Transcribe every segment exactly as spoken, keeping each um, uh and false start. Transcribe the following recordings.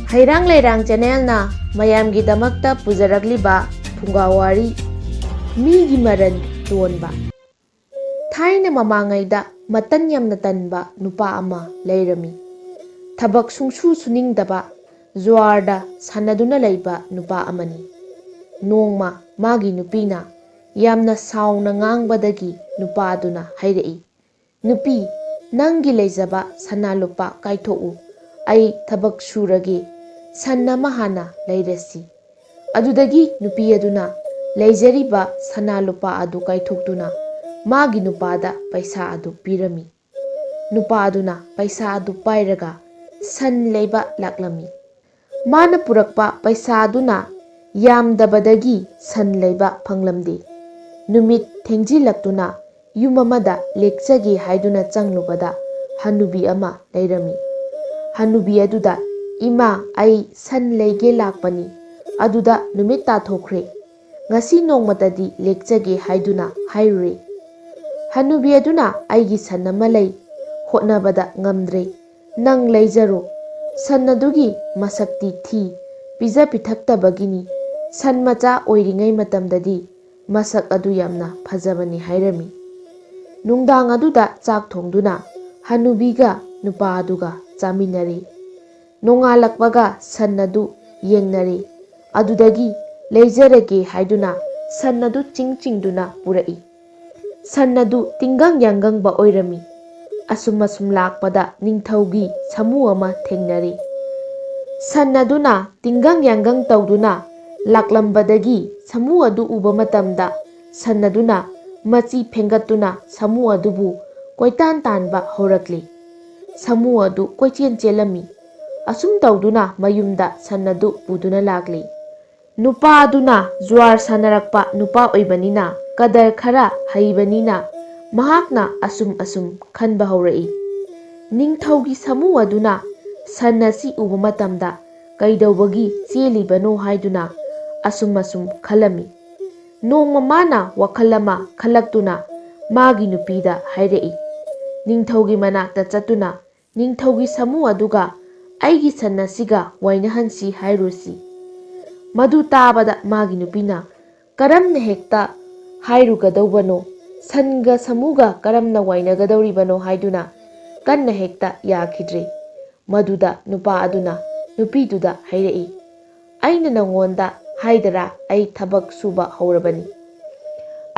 ꯍꯩꯔꯥꯡ ꯂꯩꯔꯥꯡ ꯆꯦꯅꯦꯜꯅ ꯃꯌꯥꯝꯒꯤꯗꯃꯛꯇ ꯄꯨꯖꯔꯛꯂꯤꯕ ꯐꯨꯡꯒꯥ ꯋꯥꯔꯤ, ꯃꯤꯒꯤ ꯃꯔꯟ ꯇꯣꯟꯕ꯫ ꯊꯥꯏꯅ ꯃꯃꯥꯡꯉꯩꯗ ꯃꯇꯟ ꯌꯥꯝꯅ ꯇꯟꯕ ꯅꯨꯄꯥ ꯑꯃ ꯂꯩꯔꯝꯃꯤ꯫ ꯊꯕꯛ ꯁꯨꯡꯁꯨ ꯁꯨꯅꯤꯡꯗꯕ, ꯖꯨꯋꯥꯔꯗ ꯁꯥꯟꯅꯗꯨꯅ ꯂꯩꯕ ꯅꯨꯄꯥ ꯑꯃꯅꯤ꯫ ꯅꯣꯡꯃ ꯃꯥꯒꯤ ꯅꯨꯄꯤꯅ ꯌꯥꯝꯅ ꯁꯥꯎꯅ ꯉꯥꯡꯕꯗꯒꯤ ꯅꯨꯄꯥꯗꯨꯅ ꯍꯥꯏꯔꯛꯏ, "ꯅꯨꯄꯤ, ꯅꯪꯒꯤ ꯂꯩꯖꯕ ꯁꯅꯥ ꯂꯨꯄꯥ ꯀꯥꯏꯊꯣꯛꯎ꯫ ꯑꯩ ꯊꯕꯛ ꯁꯨꯔꯒꯦ꯫ ꯁꯟ ꯑꯃ ꯍꯥꯟꯅ ꯂꯩꯔꯁꯤ꯫" ꯑꯗꯨꯗꯒꯤ ꯅꯨꯄꯤ ꯑꯗꯨꯅ ꯂꯩꯖꯔꯤꯕ ꯁꯅꯥ ꯂꯨꯄꯥ ꯑꯗꯨ ꯀꯥꯏꯊꯣꯛꯇꯨꯅ ꯃꯥꯒꯤ ꯅꯨꯄꯥꯗ ꯄꯩꯁꯥ ꯑꯗꯨ ꯄꯤꯔꯝꯃꯤ꯫ ꯅꯨꯄꯥ ꯑꯗꯨꯅ ꯄꯩꯁꯥ ꯑꯗꯨ ꯄꯥꯏꯔꯒ ꯁꯟ ꯂꯩꯕ ꯂꯥꯛꯂꯝꯃꯤ꯫ ꯃꯥꯅ ꯄꯨꯔꯛꯄ ꯄꯩꯁꯥ ꯑꯗꯨꯅ ꯌꯥꯝꯗꯕꯗꯒꯤ ꯁꯟ ꯂꯩꯕ ꯐꯪꯂꯝꯗꯦ꯫ ꯅꯨꯃꯤꯠ ꯊꯦꯡꯖꯤꯜꯂꯛꯇꯨꯅ ꯌꯨꯝ ꯑꯃꯗ ꯂꯦꯛꯆꯒꯦ ꯍꯥꯏꯗꯨꯅ ꯆꯪꯂꯨꯕꯗ ꯍꯅꯨꯕꯤ ꯑꯃ ꯂꯩꯔꯝꯃꯤ꯫ ꯍꯅꯨꯕꯤ ꯑꯗꯨꯗ, "ꯏꯃꯥ, ꯑꯩ ꯁꯟ ꯂꯩꯒꯦ ꯂꯥꯛꯄꯅꯤ꯫ ꯑꯗꯨꯗ ꯅꯨꯃꯤꯠ ꯇꯥꯊꯣꯛꯈ꯭ꯔꯦ꯫ ꯉꯁꯤ ꯅꯣꯡꯃꯇꯗꯤ ꯂꯦꯛꯆꯒꯦ ꯍꯥꯏꯗꯨꯅ ꯍꯥꯏꯔꯨꯔꯦ꯫ ꯍꯅꯨꯕꯤ ꯑꯗꯨꯅ ꯑꯩꯒꯤ ꯁꯟ ꯑꯃ ꯂꯩ, ꯍꯣꯠꯅꯕꯗ ꯉꯝꯗ꯭ꯔꯦ꯫ ꯅꯪ ꯂꯩꯖꯔꯣ꯫ ꯁꯟ ꯑꯗꯨꯒꯤ ꯃꯁꯛꯇꯤ ꯊꯤ, ꯄꯤꯖ ꯄꯤꯊꯛꯇꯕꯒꯤꯅꯤ꯫ ꯁꯟ ꯃꯆꯥ ꯑꯣꯏꯔꯤꯉꯩ ꯃꯇꯝꯗꯗꯤ ꯃꯁꯛ ꯑꯗꯨ ꯌꯥꯝꯅ ꯐꯖꯕꯅꯤ" ꯍꯥꯏꯔꯝꯃꯤ꯫ ꯅꯨꯡꯗꯥꯡ ꯑꯗꯨꯗ ꯆꯥꯛ ꯊꯣꯡꯗꯨꯅ ꯍꯅꯨꯕꯤꯒ ꯅꯨꯄꯥ ꯑꯗꯨꯒ ꯆꯥꯃꯤꯟꯅꯔꯦ꯫ ꯅꯣꯡꯉꯥꯜꯂꯛꯄꯒ ꯁꯟ ꯑꯗꯨ ꯌꯦꯡꯅꯔꯦ꯫ ꯑꯗꯨꯗꯒꯤ ꯂꯩꯖꯔꯒꯦ ꯍꯥꯏꯗꯨꯅ ꯁꯟ ꯑꯗꯨ ꯆꯤꯡ ꯆꯤꯡꯗꯨꯅ ꯄꯨꯔꯛꯏ꯫ ꯁꯟ ꯑꯗꯨ ꯇꯤꯡꯒꯪ ꯌꯥꯡꯒꯪꯕ ꯑꯣꯏꯔꯝꯃꯤ꯫ ꯑꯁꯨꯝ ꯑꯁꯨꯝ ꯂꯥꯛꯄꯗ ꯅꯤꯡꯊꯧꯒꯤ ꯁꯥꯃꯨ ꯑꯃ ꯊꯦꯡꯅꯔꯦ꯫ ꯁꯟ ꯑꯗꯨꯅ ꯇꯤꯡꯒꯪ ꯌꯥꯡꯒꯪ ꯇꯧꯗꯨꯅ ꯂꯥꯛꯂꯝꯕꯗꯒꯤ ꯁꯥꯃꯨ ꯑꯗꯨ ꯎꯕ ꯃꯇꯝꯗ ꯁꯟ ꯑꯗꯨꯅ ꯃꯆꯤ ꯐꯦꯡꯒꯠꯇꯨꯅ ꯁꯥꯃꯨ ꯑꯗꯨꯕꯨ ꯀꯣꯏꯇꯥꯟ ꯇꯥꯟꯕ ꯍꯧꯔꯛꯂꯤ꯫ ꯁꯥꯃꯨ ꯑꯗꯨ ꯀꯣꯏꯆꯦꯟ ꯆꯦꯜꯂꯝꯃꯤ꯫ ꯑꯁꯨꯝ ꯇꯧꯗꯨꯅ ꯃꯌꯨꯝꯗ ꯁꯟ ꯑꯗꯨ ꯄꯨꯗꯨꯅ ꯂꯥꯛꯂꯤ꯫ ꯅꯨꯄꯥ ꯑꯗꯨꯅ ꯖꯨꯋꯥꯔ ꯁꯥꯟꯅꯔꯛꯄ ꯅꯨꯄꯥ ꯑꯣꯏꯕꯅꯤꯅ, ꯀꯗꯔ ꯈꯔ ꯍꯩꯕꯅꯤꯅ, ꯃꯍꯥꯛꯅ ꯑꯁꯨꯝ ꯑꯁꯨꯝ ꯈꯟꯕ ꯍꯧꯔꯛꯏ꯫ ꯅꯤꯡꯊꯧꯒꯤ ꯁꯥꯃꯨ ꯑꯗꯨꯅ ꯁꯟ ꯑꯁꯤ ꯎꯕ ꯃꯇꯝꯗ ꯀꯩꯗꯧꯕꯒꯤ ꯆꯦꯜꯂꯤꯕꯅꯣ ꯍꯥꯏꯗꯨꯅ ꯑꯁꯨꯝ ꯑꯁꯨꯝ ꯈꯜꯂꯝꯃꯤ꯫ ꯅꯣꯡꯃ ꯃꯥꯅ ꯋꯥꯈꯜ ꯑꯃ ꯈꯜꯂꯛꯇꯨꯅ ꯃꯥꯒꯤ ꯅꯨꯄꯤꯗ ꯍꯥꯏꯔꯛꯏ꯫ ꯅꯤꯡꯊꯧꯒꯤ ꯃꯅꯥꯛꯇ ꯆꯠꯇꯨꯅ ꯅꯤꯡꯊꯧꯒꯤ ꯁꯥꯃꯨ ꯑꯗꯨꯒ ꯑꯩꯒꯤ ꯁꯟ ꯑꯁꯤꯒ ꯋꯥꯏꯅꯍꯟꯁꯤ ꯍꯥꯏꯔꯨꯁꯤ꯫ ꯃꯗꯨ ꯇꯥꯕꯗ ꯃꯥꯒꯤ ꯅꯨꯄꯤꯅ, "ꯀꯔꯝꯅ ꯍꯦꯛꯇ ꯍꯥꯏꯔꯨꯒꯗꯧꯕꯅꯣ? ꯁꯟꯒ ꯁꯃꯨꯒ ꯀꯔꯝꯅ ꯋꯥꯏꯅꯒꯗꯧꯔꯤꯕꯅꯣ?" ꯍꯥꯏꯗꯨꯅ ꯀꯟꯅ ꯍꯦꯛꯇ ꯌꯥꯈꯤꯗ꯭ꯔꯦ꯫ ꯃꯗꯨꯗ ꯅꯨꯄꯥ ꯑꯗꯨꯅ ꯅꯨꯄꯤꯗꯨꯗ ꯍꯥꯏꯔꯛꯏ, "ꯑꯩꯅ ꯅꯉꯣꯟꯗ ꯍꯥꯏꯗꯔꯥ ꯑꯩ ꯊꯕꯛ ꯁꯨꯕ ꯍꯧꯔꯕꯅꯤ?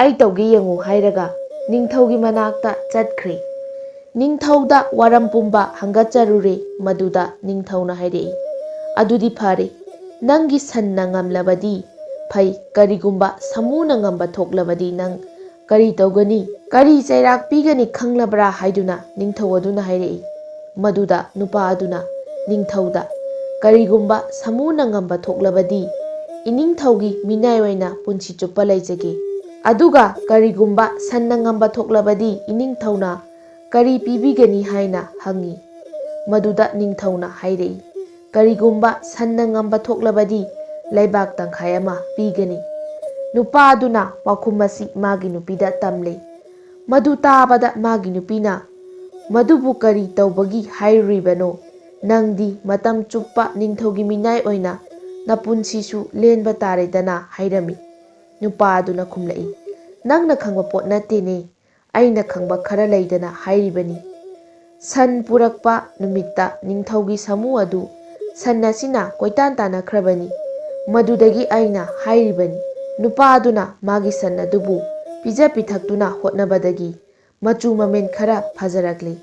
ꯑꯩ ꯇꯧꯒꯦ ꯌꯦꯡꯉꯨ" ꯍꯥꯏꯔꯒ ꯅꯤꯡꯊꯧꯒꯤ ꯃꯅꯥꯛꯇ ꯆꯠꯈ꯭ꯔꯦ꯫ ꯅꯤꯡꯊꯧꯗ ꯋꯥꯔꯝ ꯄꯨꯝꯕ ꯍꯪꯒꯠꯆꯔꯨꯔꯦ꯫ ꯃꯗꯨꯗ ꯅꯤꯡꯊꯧꯅ ꯍꯥꯏꯔꯛꯏ, "ꯑꯗꯨꯗꯤ ꯐꯔꯦ, ꯅꯪꯒꯤ ꯁꯟꯅ ꯉꯝꯂꯕꯗꯤ ꯐꯩ, ꯀꯔꯤꯒꯨꯝꯕ ꯁꯃꯨꯅ ꯉꯝꯕ ꯊꯣꯛꯂꯕꯗꯤ ꯅꯪ ꯀꯔꯤ ꯇꯧꯒꯅꯤ? ꯀꯔꯤ ꯆꯩꯔꯥꯛ ꯄꯤꯒꯅꯤ ꯈꯪꯂꯕ꯭ꯔꯥ?" ꯍꯥꯏꯗꯨꯅ ꯅꯤꯡꯊꯧ ꯑꯗꯨꯅ ꯍꯥꯏꯔꯛꯏ꯫ ꯃꯗꯨꯗ ꯅꯨꯄꯥ ꯑꯗꯨꯅ ꯅꯤꯡꯊꯧꯗ, "ꯀꯔꯤꯒꯨꯝꯕ ꯁꯃꯨꯅ ꯉꯝꯕ ꯊꯣꯛꯂꯕꯗꯤ ꯏꯅꯤꯡꯊꯧꯒꯤ ꯃꯤꯅꯥꯏ ꯑꯣꯏꯅ ꯄꯨꯟꯁꯤ ꯆꯨꯞꯄ ꯂꯩꯖꯒꯦ꯫ ꯑꯗꯨꯒ ꯀꯔꯤꯒꯨꯝꯕ ꯁꯟꯅ ꯉꯝꯕ ꯊꯣꯛꯂꯕꯗꯤ ꯏꯅꯤꯡꯊꯧꯅ ꯀꯔꯤ ꯄꯤꯕꯤꯒꯅꯤ?" ꯍꯥꯏꯅ ꯍꯪꯉꯤ꯫ ꯃꯗꯨꯗ ꯅꯤꯡꯊꯧꯅ ꯍꯥꯏꯔꯛꯏ, "ꯀꯔꯤꯒꯨꯝꯕ ꯁꯟꯅ ꯉꯝꯕ ꯊꯣꯛꯂꯕꯗꯤ ꯂꯩꯕꯥꯛ ꯇꯪꯈꯥꯏ ꯑꯃ ꯄꯤꯒꯅꯤ"꯫ ꯅꯨꯄꯥ ꯑꯗꯨꯅ ꯄꯥꯎꯈꯨꯝ ꯑꯁꯤ ꯃꯥꯒꯤ ꯅꯨꯄꯤꯗ ꯇꯝꯂꯦ꯫ ꯃꯗꯨ ꯇꯥꯕꯗ ꯃꯥꯒꯤ ꯅꯨꯄꯤꯅ, "ꯃꯗꯨꯕꯨ ꯀꯔꯤ ꯇꯧꯕꯒꯤ ꯍꯥꯏꯔꯨꯔꯤꯕꯅꯣ? ꯅꯪꯗꯤ ꯃꯇꯝ ꯆꯨꯞꯄ ꯅꯤꯡꯊꯧꯒꯤ ꯃꯤꯅꯥꯏ ꯑꯣꯏꯅ ꯅꯄꯨꯟꯁꯤꯁꯨ ꯂꯦꯟꯕ ꯇꯥꯔꯦꯗꯅ" ꯍꯥꯏꯔꯝꯃꯤ꯫ ꯅꯨꯄꯥ ꯑꯗꯨꯅ ꯈꯨꯝꯂꯛꯏ, "ꯅꯪꯅ ꯈꯪꯕ ꯄꯣꯠ ꯅꯠꯇꯦꯅꯦ, ꯑꯩꯅ ꯈꯪꯕ ꯈꯔ ꯂꯩꯗꯅ ꯍꯥꯏꯔꯤꯕꯅꯤ꯫ ꯁꯟ ꯄꯨꯔꯛꯄ ꯅꯨꯃꯤꯠꯇ ꯅꯤꯡꯊꯧꯒꯤ ꯁꯥꯃꯨ ꯑꯗꯨ ꯁꯟ ꯑꯁꯤꯅ ꯀꯣꯏꯇꯥꯟ ꯇꯥꯟꯅꯈ꯭ꯔꯕꯅꯤ꯫ ꯃꯗꯨꯗꯒꯤ ꯑꯩꯅ ꯍꯥꯏꯔꯤꯕꯅꯤ"꯫ ꯅꯨꯄꯥ ꯑꯗꯨꯅ ꯃꯥꯒꯤ ꯁꯟ ꯑꯗꯨꯕꯨ ꯄꯤꯖ ꯄꯤꯊꯛꯇꯨꯅ ꯍꯣꯠꯅꯕꯗꯒꯤ ꯃꯆꯨ ꯃꯃꯦꯟ ꯈꯔ ꯐꯖꯔꯛꯂꯤ꯫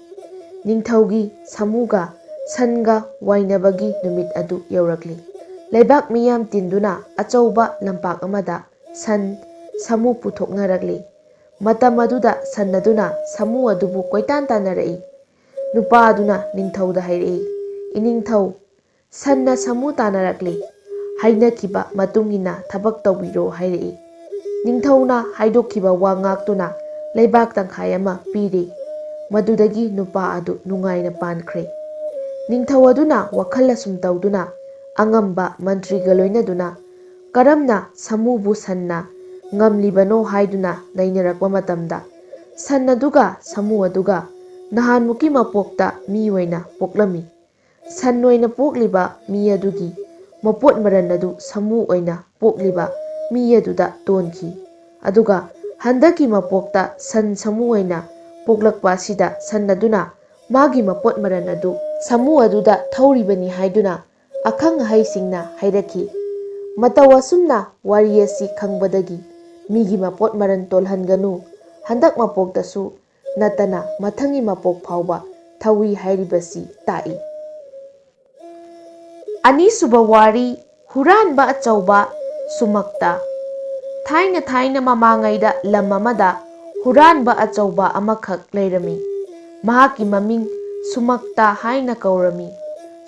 ꯅꯤꯡꯊꯧꯒꯤ ꯁꯥꯃꯨꯒ ꯁꯟꯒ ꯋꯥꯏꯅꯕꯒꯤ ꯅꯨꯃꯤꯠ ꯑꯗꯨ ꯌꯧꯔꯛꯂꯤ꯫ ꯂꯩꯕꯥꯛ ꯃꯤꯌꯥꯝ ꯇꯤꯟꯗꯨꯅ ꯑꯆꯧꯕ ꯂꯝꯄꯥꯛ ꯑꯃꯗ ꯁꯟ, ꯁꯥꯃꯨ ꯄꯨꯊꯣꯛꯅꯔꯛꯂꯤ꯫ ꯃꯇꯝ ꯑꯗꯨꯗ ꯁꯟ ꯑꯗꯨꯅ ꯁꯥꯃꯨ ꯑꯗꯨꯕꯨ ꯀꯣꯏꯇꯥꯟ ꯇꯥꯟꯅꯔꯛꯏ꯫ ꯅꯨꯄꯥ ꯑꯗꯨꯅ ꯅꯤꯡꯊꯧꯗ ꯍꯥꯏꯔꯛꯏ, "ꯏꯅꯤꯡꯊꯧ, ꯁꯟꯅ ꯁꯥꯃꯨ ꯇꯥꯟꯅꯔꯛꯂꯤ꯫ ꯍꯥꯏꯅꯈꯤꯕ ꯃꯇꯨꯡ ꯏꯟꯅ ꯊꯕꯛ ꯇꯧꯕꯤꯔꯣ" ꯍꯥꯏꯔꯛꯏ꯫ ꯅꯤꯡꯊꯧꯅ ꯍꯥꯏꯗꯣꯛꯈꯤꯕ ꯋꯥ ꯉꯥꯛꯇꯨꯅ ꯂꯩꯕꯥꯛ ꯇꯪꯈꯥꯏ ꯑꯃ ꯄꯤꯔꯦ꯫ ꯃꯗꯨꯗꯒꯤ ꯅꯨꯄꯥ ꯑꯗꯨ ꯅꯨꯡꯉꯥꯏꯅ ꯄꯥꯟꯈ꯭ꯔꯦ꯫ ꯅꯤꯡꯊꯧ ꯑꯗꯨꯅ ꯋꯥꯈꯜ ꯑꯁꯨꯝ ꯇꯧꯗꯨꯅ ꯑꯉꯝꯕ ꯃꯟꯇ꯭ꯔꯤꯒ ꯂꯣꯏꯅꯗꯨꯅ ꯀꯔꯝꯅ ꯁꯥꯃꯨꯕꯨ ꯁꯟꯅ ꯉꯝꯂꯤꯕꯅꯣ ꯍꯥꯏꯗꯨꯅ ꯅꯩꯅꯔꯛꯄ ꯃꯇꯝꯗ, ꯁꯟ ꯑꯗꯨꯒ ꯁꯥꯃꯨ ꯑꯗꯨꯒ ꯅꯍꯥꯟꯃꯨꯛꯀꯤ ꯃꯄꯣꯛꯇ ꯃꯤ ꯑꯣꯏꯅ ꯄꯣꯛꯂꯝꯃꯤ꯫ ꯁꯟ ꯑꯣꯏꯅ ꯄꯣꯛꯂꯤꯕ ꯃꯤ ꯑꯗꯨꯒꯤ ꯃꯄꯣꯠ ꯃꯔꯟ ꯑꯗꯨ ꯁꯥꯃꯨ ꯑꯣꯏꯅ ꯄꯣꯛꯂꯤꯕ ꯃꯤ ꯑꯗꯨꯗ ꯇꯣꯟꯈꯤ꯫ ꯑꯗꯨꯒ ꯍꯟꯗꯛꯀꯤ ꯃꯄꯣꯛꯇ ꯁꯟ ꯁꯥꯃꯨ ꯑꯣꯏꯅ ꯄꯣꯛꯂꯛꯄ ꯑꯁꯤꯗ ꯁꯟ ꯑꯗꯨꯅ ꯃꯥꯒꯤ ꯃꯄꯣꯠ ꯃꯔꯟ ꯑꯗꯨ ꯁꯥꯃꯨ ꯑꯗꯨꯗ ꯊꯧꯔꯤꯕꯅꯤ ꯍꯥꯏꯗꯨꯅ ꯑꯈꯪ ꯑꯍꯩꯁꯤꯡꯅ ꯍꯥꯏꯔꯛꯈꯤ꯫ ꯃꯇꯧ ꯑꯁꯨꯝꯅ ꯋꯥꯔꯤ ꯑꯁꯤ ꯈꯪꯕꯗꯒꯤ ꯃꯤꯒꯤ ꯃꯄꯣꯠ ꯃꯔꯟ ꯇꯣꯜꯍꯟꯒꯅꯨ, ꯍꯟꯗꯛ ꯃꯄꯣꯛꯇꯁꯨ ꯅꯠꯇꯅ ꯃꯊꯪꯒꯤ ꯃꯄꯣꯛ ꯐꯥꯎꯕ ꯊꯧꯏ ꯍꯥꯏꯔꯤꯕꯁꯤ ꯇꯥꯛꯏ꯫ ꯑꯅꯤꯁꯨꯕ ꯋꯥꯔꯤ, ꯍꯨꯔꯥꯟꯕ ꯑꯆꯧꯕ ꯁꯨꯃꯛꯇ꯫ ꯊꯥꯏꯅ ꯊꯥꯏꯅ ꯃꯃꯥꯡꯉꯩꯗ ꯂꯝ ꯑꯃꯗ ꯍꯨꯔꯥꯟꯕ ꯑꯆꯧꯕ ꯑꯃꯈꯛ ꯂꯩꯔꯝꯃꯤ꯫ ꯃꯍꯥꯛꯀꯤ ꯃꯃꯤꯡ ꯁꯨꯃꯛꯇ ꯍꯥꯏꯅ ꯀꯧꯔꯝꯃꯤ꯫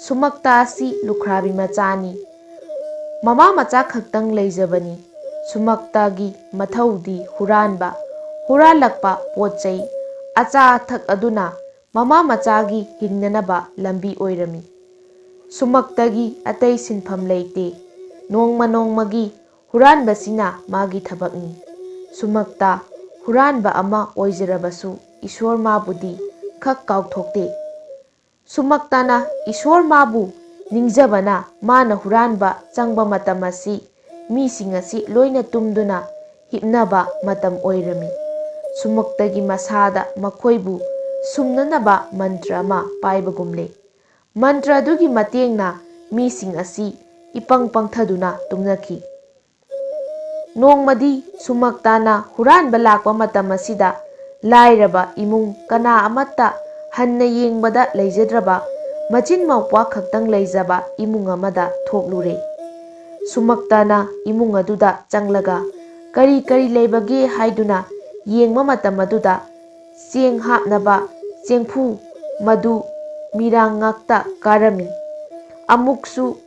ꯁꯨꯃꯛꯇ ꯑꯁꯤ ꯂꯨꯈ꯭ꯔꯥꯕꯤ ꯃꯆꯥꯅꯤ꯫ ꯃꯃꯥ ꯃꯆꯥ ꯈꯛꯇꯪ ꯂꯩꯖꯕꯅꯤ꯫ ꯁꯨꯃꯛꯇꯒꯤ ꯃꯊꯧꯗꯤ ꯍꯨꯔꯥꯟꯕ, ꯍꯨꯔꯥꯜꯂꯛꯄ ꯄꯣꯠ ꯆꯩ, ꯑꯆꯥ ꯑꯊꯛ ꯑꯗꯨꯅ ꯃꯃꯥ ꯃꯆꯥꯒꯤ ꯍꯤꯡꯅꯅꯕ ꯂꯝꯕꯤ ꯑꯣꯏꯔꯝꯃꯤ꯫ ꯁꯨꯃꯛꯇꯒꯤ ꯑꯇꯩ ꯁꯤꯟꯐꯝ ꯂꯩꯇꯦ꯫ ꯅꯣꯡꯃ ꯅꯣꯡꯃꯒꯤ ꯍꯨꯔꯥꯟꯕꯁꯤꯅ ꯃꯥꯒꯤ ꯊꯕꯛꯅꯤ꯫ ꯁꯨꯃꯛꯇ ꯍꯨꯔꯥꯟꯕ ꯑꯃ ꯑꯣꯏꯖꯔꯕꯁꯨ ꯏꯁꯣꯔ ꯃꯥꯕꯨꯗꯤ ꯈꯛ ꯀꯥꯎꯊꯣꯛꯇꯦ꯫ ꯁꯨꯃꯛꯇꯅ ꯏꯁꯣꯔ ꯃꯥꯕꯨ ꯅꯤꯡꯖꯕꯅ ꯃꯥꯅ ꯍꯨꯔꯥꯟꯕ ꯆꯪꯕ ꯃꯇꯝ ꯑꯁꯤ ꯃꯤꯁꯤꯡ ꯑꯁꯤ ꯂꯣꯏꯅ ꯇꯨꯝꯗꯨꯅ ꯍꯤꯞꯅꯕ ꯃꯇꯝ ꯑꯣꯏꯔꯝꯃꯤ꯫ ꯁꯨꯃꯛꯇꯒꯤ ꯃꯁꯥꯗ ꯃꯈꯣꯏꯕꯨ ꯁꯨꯝꯅꯅꯕ ꯃꯟꯇ꯭ꯔ ꯑꯃ ꯄꯥꯏꯕꯒꯨꯝꯂꯦ꯫ ꯃꯟꯇ꯭ꯔ ꯑꯗꯨꯒꯤ ꯃꯇꯦꯡꯅ ꯃꯤꯁꯤꯡ ꯑꯁꯤ ꯏꯄꯪ ꯄꯪꯊꯗꯨꯅ ꯇꯨꯝꯅꯈꯤ꯫ ꯅꯣꯡꯃꯗꯤ ꯁꯨꯃꯛꯇꯥꯅ ꯍꯨꯔꯥꯟꯕ ꯂꯥꯛꯄ ꯃꯇꯝ ꯑꯁꯤꯗ ꯂꯥꯏꯔꯕ ꯏꯃꯨꯡ, ꯀꯅꯥ ꯑꯃꯠꯇ ꯍꯟꯅ ꯌꯦꯡꯕꯗ ꯂꯩꯖꯗ꯭ꯔꯕ ꯃꯆꯤꯟ ꯃꯧꯄ꯭ꯋꯥ ꯈꯛꯇꯪ ꯂꯩꯖꯕ ꯏꯃꯨꯡ ꯑꯃꯗ ꯊꯣꯛꯂꯨꯔꯦ꯫ ꯁꯨꯃꯛꯇꯥꯅ ꯏꯃꯨꯡ ꯑꯗꯨꯗ ꯆꯪꯂꯒ ꯀꯔꯤ ꯀꯔꯤ ꯂꯩꯕꯒꯦ ꯍꯥꯏꯗꯨꯅ ꯌꯦꯡꯕ ꯃꯇꯝ ꯑꯗꯨꯗ ꯆꯦꯡ ꯍꯥꯞꯅꯕ ꯆꯦꯡꯐꯨ ꯃꯗꯨ ꯃꯤꯔꯥꯡ ꯉꯥꯛꯇ ꯀꯥꯔꯝꯃꯤ꯫ ꯑꯃꯨꯛꯁꯨ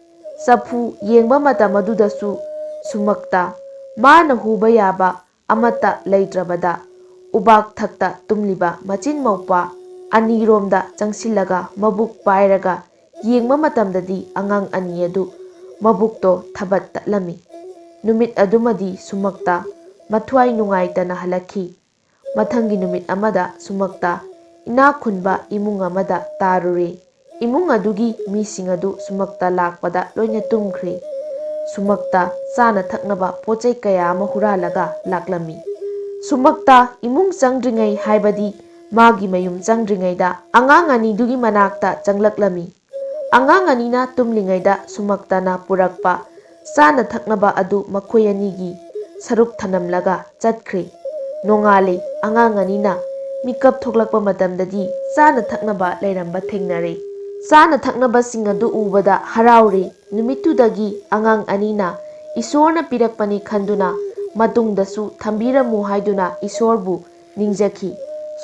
ꯆꯐꯨ ꯌꯦꯡꯕ ꯃꯇꯝ ꯑꯗꯨꯗꯁꯨ ꯁꯨꯃꯛꯇ ꯃꯥꯅ ꯍꯨꯕ ꯌꯥꯕ ꯑꯃꯠꯇ ꯂꯩꯇ꯭ꯔꯕꯗ ꯎꯕꯥꯛ ꯊꯛꯇ ꯇꯨꯝꯂꯤꯕ ꯃꯆꯤꯟ ꯃꯧꯄ꯭ꯋꯥ ꯑꯅꯤꯔꯣꯝꯗ ꯆꯪꯁꯤꯜꯂꯒ ꯃꯕꯨꯛ ꯄꯥꯏꯔꯒ ꯌꯦꯡꯕ ꯃꯇꯝꯗꯗꯤ ꯑꯉꯥꯡ ꯑꯅꯤ ꯑꯗꯨ ꯃꯕꯨꯛꯇꯣ ꯊꯕꯠ ꯇꯠꯂꯝꯃꯤ꯫ ꯅꯨꯃꯤꯠ ꯑꯗꯨꯃꯗꯤ ꯁꯨꯃꯛꯇ ꯃꯊ꯭ꯋꯥꯏ ꯅꯨꯡꯉꯥꯏꯇꯅ ꯍꯜꯂꯛꯈꯤ꯫ ꯃꯊꯪꯒꯤ ꯅꯨꯃꯤꯠ ꯑꯃꯗ ꯁꯨꯃꯛꯇ ꯏꯅꯥꯛ ꯈꯨꯟꯕ ꯏꯃꯨꯡ ꯑꯃꯗ ꯇꯥꯔꯨꯔꯦ꯫ ꯏꯃꯨꯡ ꯑꯗꯨꯒꯤ ꯃꯤꯁꯤꯡ ꯑꯗꯨ ꯁꯨꯃꯛꯇ ꯂꯥꯛꯄꯗ ꯂꯣꯏꯅ ꯇꯨꯝꯈ꯭ꯔꯦ꯫ ꯁꯨꯃꯛꯇ ꯆꯥꯅ ꯊꯛꯅꯕ ꯄꯣꯠ ꯆꯩ ꯀꯌꯥ ꯑꯃ ꯍꯨꯔꯥꯜꯂꯒ ꯂꯥꯛꯂꯝꯃꯤ꯫ ꯁꯨꯃꯛꯇ ꯏꯃꯨꯡ ꯆꯪꯗ꯭ꯔꯤꯉꯩ, ꯍꯥꯏꯕꯗꯤ ꯃꯥꯒꯤ ꯃꯌꯨꯝ ꯆꯪꯗ꯭ꯔꯤꯉꯩꯗ, ꯑꯉꯥꯡ ꯑꯅꯤꯗꯨꯒꯤ ꯃꯅꯥꯛꯇ ꯆꯪꯂꯛꯂꯝꯃꯤ꯫ ꯑꯉꯥꯡ ꯑꯅꯤꯅ ꯇꯨꯝꯂꯤꯉꯩꯗ ꯁꯨꯃꯛꯇꯅ ꯄꯨꯔꯛꯄ ꯆꯥꯅ ꯊꯛꯅꯕ ꯑꯗꯨ ꯃꯈꯣꯏ ꯑꯅꯤꯒꯤ ꯁꯔꯨꯛ ꯊꯅꯝꯂꯒ ꯆꯠꯈ꯭ꯔꯦ꯫ ꯅꯣꯡꯉꯥꯜꯂꯦ꯫ ꯑꯉꯥꯡ ꯑꯅꯤꯅ ꯃꯤꯀꯞ ꯊꯣꯛꯂꯛꯄ ꯃꯇꯝꯗꯗꯤ ꯆꯥꯅ ꯊꯛꯅꯕ ꯂꯩꯔꯝꯕ ꯊꯦꯡꯅꯔꯦ꯫ ꯆꯥꯅ ꯊꯛꯅꯕꯁꯤꯡ ꯑꯗꯨ ꯎꯕꯗ ꯍꯔꯥꯎꯔꯦ꯫ ꯅꯨꯃꯤꯠꯇꯨꯗꯒꯤ ꯑꯉꯥꯡ ꯑꯅꯤꯅ ꯏꯁꯣꯔꯅ ꯄꯤꯔꯛꯄꯅꯤ ꯈꯟꯗꯨꯅ ꯃꯇꯨꯡꯗꯁꯨ ꯊꯝꯕꯤꯔꯝꯃꯨ ꯍꯥꯏꯗꯨꯅ ꯏꯁꯣꯔꯕꯨ ꯅꯤꯡꯖꯈꯤ꯫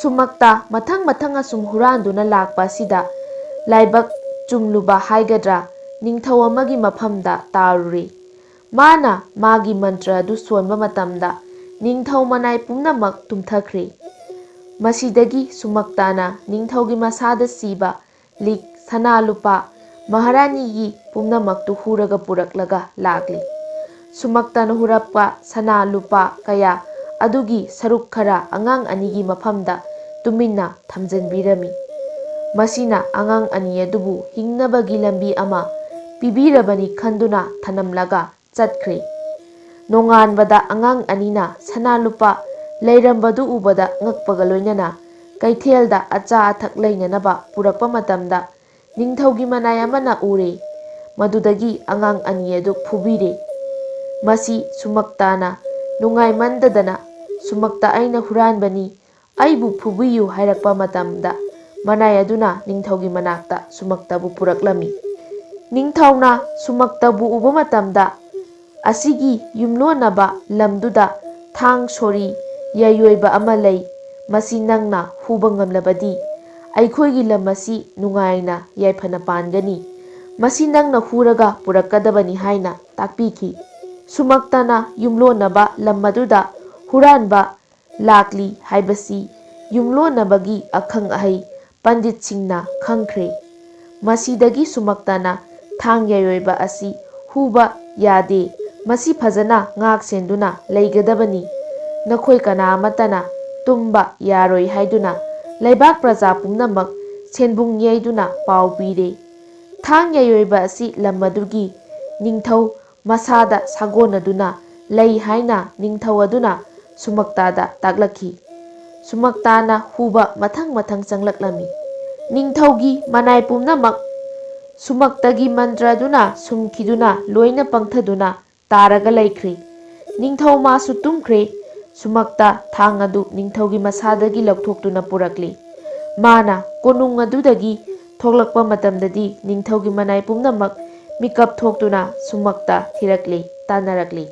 ꯁꯨꯃꯛꯇ ꯃꯊꯪ ꯃꯊꯪ ꯑꯁꯨꯝ ꯍꯨꯔꯥꯟꯗꯨꯅ ꯂꯥꯛꯄ ꯑꯁꯤꯗ ꯂꯥꯏꯕꯛ ꯆꯨꯝꯂꯨꯕ ꯍꯥꯏꯒꯗ꯭ꯔꯥ, ꯅꯤꯡꯊꯧ ꯑꯃꯒꯤ ꯃꯐꯝꯗ ꯇꯥꯔꯨꯔꯦ꯫ ꯃꯥꯅ ꯃꯥꯒꯤ ꯃꯟꯇ꯭ꯔ ꯑꯗꯨ ꯁꯣꯟꯕ ꯃꯇꯝꯗ ꯅꯤꯡꯊꯧ ꯃꯅꯥꯏ ꯄꯨꯝꯅꯃꯛ ꯇꯨꯝꯊꯈ꯭ꯔꯦ꯫ ꯃꯁꯤꯗꯒꯤ ꯁꯨꯃꯛꯇꯥꯅ ꯅꯤꯡꯊꯧꯒꯤ ꯃꯁꯥꯗ ꯁꯤꯕ ꯂꯤꯛ, ꯁꯅꯥ ꯂꯨꯄꯥ, ꯃꯍꯥꯔꯥꯅꯤꯒꯤ ꯄꯨꯝꯅꯃꯛꯇꯨ ꯍꯨꯔꯒ ꯄꯨꯔꯛꯂꯒ ꯂꯥꯛꯂꯤ꯫ ꯁꯨꯃꯛꯇꯅ ꯍꯨꯔꯛꯄ ꯁꯅꯥ ꯂꯨꯄꯥ ꯀꯌꯥ ꯑꯗꯨꯒꯤ ꯁꯔꯨꯛ ꯈꯔ ꯑꯉꯥꯡ ꯑꯅꯤꯒꯤ ꯃꯐꯝꯗ ꯇꯨꯃꯤꯟꯅ ꯊꯝꯖꯤꯟꯕꯤꯔꯝꯃꯤ꯫ ꯃꯁꯤꯅ ꯑꯉꯥꯡ ꯑꯅꯤ ꯑꯗꯨꯕꯨ ꯍꯤꯡꯅꯕꯒꯤ ꯂꯝꯕꯤ ꯑꯃ ꯄꯤꯕꯤꯔꯕꯅꯤ ꯈꯟꯗꯨꯅ ꯊꯅꯝꯂꯒ ꯆꯠꯈ꯭ꯔꯦ꯫ ꯅꯣꯡꯉꯥꯟꯕꯗ ꯑꯉꯥꯡ ꯑꯅꯤꯅ ꯁꯅꯥ ꯂꯨꯄꯥ ꯂꯩꯔꯝꯕꯗꯨ ꯎꯕꯗ ꯉꯛꯄꯒ ꯂꯣꯏꯅꯅ ꯀꯩꯊꯦꯜꯗ ꯑꯆꯥ ꯑꯊꯛ ꯂꯩꯅꯅꯕ ꯄꯨꯔꯛꯄ ꯃꯇꯝꯗ ꯅꯤꯡꯊꯧꯒꯤ ꯃꯅꯥꯏ ꯑꯃꯅ ꯎꯔꯦ꯫ ꯃꯗꯨꯗꯒꯤ ꯑꯉꯥꯡ ꯑꯅꯤ ꯑꯗꯨ ꯐꯨꯕꯤꯔꯦ꯫ ꯃꯁꯤ ꯁꯨꯃꯛꯇꯥꯅ ꯅꯨꯡꯉꯥꯏꯃꯟꯗꯗꯅ, "ꯁꯨꯃꯛꯇ ꯑꯩꯅ ꯍꯨꯔꯥꯟꯕꯅꯤ, ꯑꯩꯕꯨ ꯐꯨꯕꯤꯌꯨ" ꯍꯥꯏꯔꯛꯄ ꯃꯇꯝꯗ ꯃꯅꯥꯏ ꯑꯗꯨꯅ ꯅꯤꯡꯊꯧꯒꯤ ꯃꯅꯥꯛꯇ ꯁꯨꯃꯛꯇꯕꯨ ꯄꯨꯔꯛꯂꯝꯃꯤ꯫ ꯅꯤꯡꯊꯧꯅ ꯁꯨꯃꯛꯇꯕꯨ ꯎꯕ ꯃꯇꯝꯗ "ꯑꯁꯤꯒꯤ ꯌꯨꯝꯂꯣꯟꯅꯕ ꯂꯝꯗꯨꯗ ꯊꯥꯡ, ꯁꯣꯔꯤ, ꯌꯥꯏꯌꯣꯏꯕ ꯑꯃ ꯂꯩ꯫ ꯃꯁꯤ ꯅꯪꯅ ꯍꯨꯕ ꯉꯝꯂꯕꯗꯤ ꯑꯩꯈꯣꯏꯒꯤ ꯂꯝ ꯑꯁꯤ ꯅꯨꯡꯉꯥꯏꯅ ꯌꯥꯏꯐꯅ ꯄꯥꯟꯒꯅꯤ꯫ ꯃꯁꯤ ꯅꯪꯅ ꯍꯨꯔꯒ ꯄꯨꯔꯛꯀꯗꯕꯅꯤ" ꯍꯥꯏꯅ ꯇꯥꯛꯄꯤꯈꯤ꯫ ꯁꯨꯃꯛꯇꯅ ꯌꯨꯝꯂꯣꯟꯅꯕ ꯂꯝ ꯑꯗꯨꯗ ꯍꯨꯔꯥꯟꯕ ꯂꯥꯛꯂꯤ ꯍꯥꯏꯕꯁꯤ ꯌꯨꯝꯂꯣꯟꯅꯕꯒꯤ ꯑꯈꯪ ꯑꯍꯩ ꯄꯟꯗꯤꯠꯁꯤꯡꯅ ꯈꯪꯈ꯭ꯔꯦ꯫ ꯃꯁꯤꯗꯒꯤ ꯁꯨꯃꯛꯇꯅ ꯊꯥꯡ ꯌꯩꯔꯣꯏꯕ ꯑꯁꯤ ꯍꯨꯕ ꯌꯥꯗꯦ, ꯃꯁꯤ ꯐꯖꯅ ꯉꯥꯛ ꯁꯦꯟꯗꯨꯅ ꯂꯩꯒꯗꯕꯅꯤ, ꯅꯈꯣꯏ ꯀꯅꯥ ꯑꯃꯠꯇꯅ ꯇꯨꯝꯕ ꯌꯥꯔꯣꯏ ꯍꯥꯏꯗꯨꯅ ꯂꯩꯕꯥꯛ ꯄ꯭ꯔꯖꯥ ꯄꯨꯝꯅꯃꯛ ꯁꯦꯟꯕꯨꯡ ꯌꯩꯗꯨꯅ ꯄꯥꯎ ꯄꯤꯔꯦ꯫ ꯊꯥꯡ ꯌꯩꯔꯣꯏꯕ ꯑꯁꯤ ꯂꯝ ꯑꯗꯨꯒꯤ ꯅꯤꯡꯊꯧ ꯃꯁꯥꯗ ꯁꯥꯒꯣꯟꯅꯗꯨꯅ ꯂꯩ ꯍꯥꯏꯅ ꯅꯤꯡꯊꯧ ꯑꯗꯨꯅ ꯁꯨꯃꯛꯇꯥꯗ ꯇꯥꯛꯂꯛꯈꯤ꯫ ꯁꯨꯃꯛꯇꯥꯅ ꯍꯨꯕ ꯃꯊꯪ ꯃꯊꯪ ꯆꯪꯂꯛꯂꯝꯃꯤ꯫ ꯅꯤꯡꯊꯧꯒꯤ ꯃꯅꯥꯏ ꯄꯨꯝꯅꯃꯛ ꯁꯨꯃꯛꯇꯒꯤ ꯃꯟꯇ꯭ꯔꯗꯨꯅ ꯁꯨꯝꯈꯤꯗꯨꯅ ꯂꯣꯏꯅ ꯄꯪꯊꯗꯨꯅ ꯇꯥꯔꯒ ꯂꯩꯈ꯭ꯔꯦ꯫ ꯅꯤꯡꯊꯧ ꯃꯥꯁꯨ ꯇꯨꯝꯈ꯭ꯔꯦ꯫ ꯁꯨꯃꯛꯇ ꯊꯥꯡ ꯑꯗꯨ ꯅꯤꯡꯊꯧꯒꯤ ꯃꯁꯥꯗꯒꯤ ꯂꯧꯊꯣꯛꯇꯨꯅ ꯄꯨꯔꯛꯂꯤ꯫ ꯃꯥꯅ ꯀꯣꯅꯨꯡ ꯑꯗꯨꯗꯒꯤ ꯊꯣꯛꯂꯛꯄ ꯃꯇꯝꯗꯗꯤ ꯅꯤꯡꯊꯧꯒꯤ ꯃꯅꯥꯏ ꯄꯨꯝꯅꯃꯛ ꯃꯤꯀꯞ ꯊꯣꯛꯇꯨꯅ ꯁꯨꯃꯛꯇ ꯊꯤꯔꯛꯂꯤ, ꯇꯥꯟꯅꯔꯛꯂꯤ꯫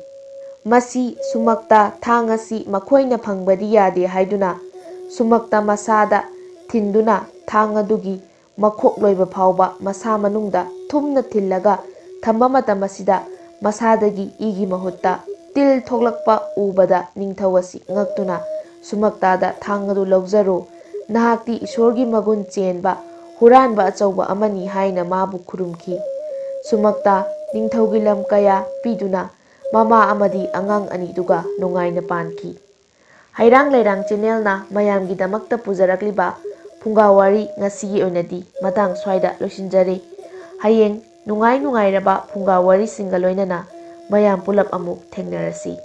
ꯃꯁꯤ ꯁꯨꯃꯛꯇ ꯊꯥꯡ ꯑꯁꯤ ꯃꯈꯣꯏꯅ ꯐꯪꯕꯗꯤ ꯌꯥꯗꯦ ꯍꯥꯏꯗꯨꯅ ꯁꯨꯃꯛꯇ ꯃꯁꯥꯗ ꯊꯤꯟꯗꯨꯅ ꯊꯥꯡ ꯑꯗꯨꯒꯤ ꯃꯈꯣꯛ ꯂꯣꯏꯕ ꯐꯥꯎꯕ ꯃꯁꯥ ꯃꯅꯨꯡꯗ ꯊꯨꯝꯅ ꯊꯤꯜꯂꯒ ꯊꯝꯕ ꯃꯇꯝ ꯑꯁꯤꯗ ꯃꯁꯥꯗꯒꯤ ꯏꯒꯤ ꯃꯍꯨꯠꯇ ꯇꯤꯜ ꯊꯣꯛꯂꯛꯄ ꯎꯕꯗ ꯅꯤꯡꯊꯧ ꯑꯁꯤ ꯉꯛꯇꯨꯅ ꯁꯨꯃꯛꯇꯥꯗ ꯊꯥꯡ ꯑꯗꯨ ꯂꯧꯖꯔꯣ, ꯅꯍꯥꯛꯇꯤ ꯏꯁꯣꯔꯒꯤ ꯃꯒꯨꯟ ꯆꯦꯟꯕ ꯍꯨꯔꯥꯟꯕ ꯑꯆꯧꯕ ꯑꯃꯅꯤ ꯍꯥꯏꯅ ꯃꯥꯕꯨ ꯈꯨꯔꯨꯝꯈꯤ꯫ ꯁꯨꯃꯛꯇꯥ ꯅꯤꯡꯊꯧꯒꯤ ꯂꯝ ꯀꯌꯥ ꯄꯤꯗꯨꯅ ꯃꯃꯥ ꯑꯃꯗꯤ ꯑꯉꯥꯡ ꯑꯅꯤꯗꯨꯒ ꯅꯨꯡꯉꯥꯏꯅ ꯄꯥꯟꯈꯤ꯫ ꯍꯩꯔꯥꯡ ꯂꯩꯔꯥꯡ ꯆꯦꯅꯦꯜꯅ ꯃꯌꯥꯝꯒꯤꯗꯃꯛꯇ ꯄꯨꯖꯔꯛꯂꯤꯕ ꯐꯨꯡꯒꯥ ꯋꯥꯔꯤ ꯉꯁꯤꯒꯤ ꯑꯣꯏꯅꯗꯤ ꯃꯇꯥꯡ ꯁ꯭ꯋꯥꯏꯗ ꯂꯣꯏꯁꯤꯟꯖꯔꯦ꯫ ꯍꯌꯦꯡ ꯅꯨꯡꯉꯥꯏ ꯅꯨꯡꯉꯥꯏꯔꯕ ꯐꯨꯡꯒꯥ ꯋꯥꯔꯤꯁꯤꯡꯒ ꯂꯣꯏꯅꯅ ꯃꯌꯥꯝ ꯄꯨꯂꯞ ꯑꯃꯨꯛ ꯊꯦꯡꯅꯔꯁꯤ꯫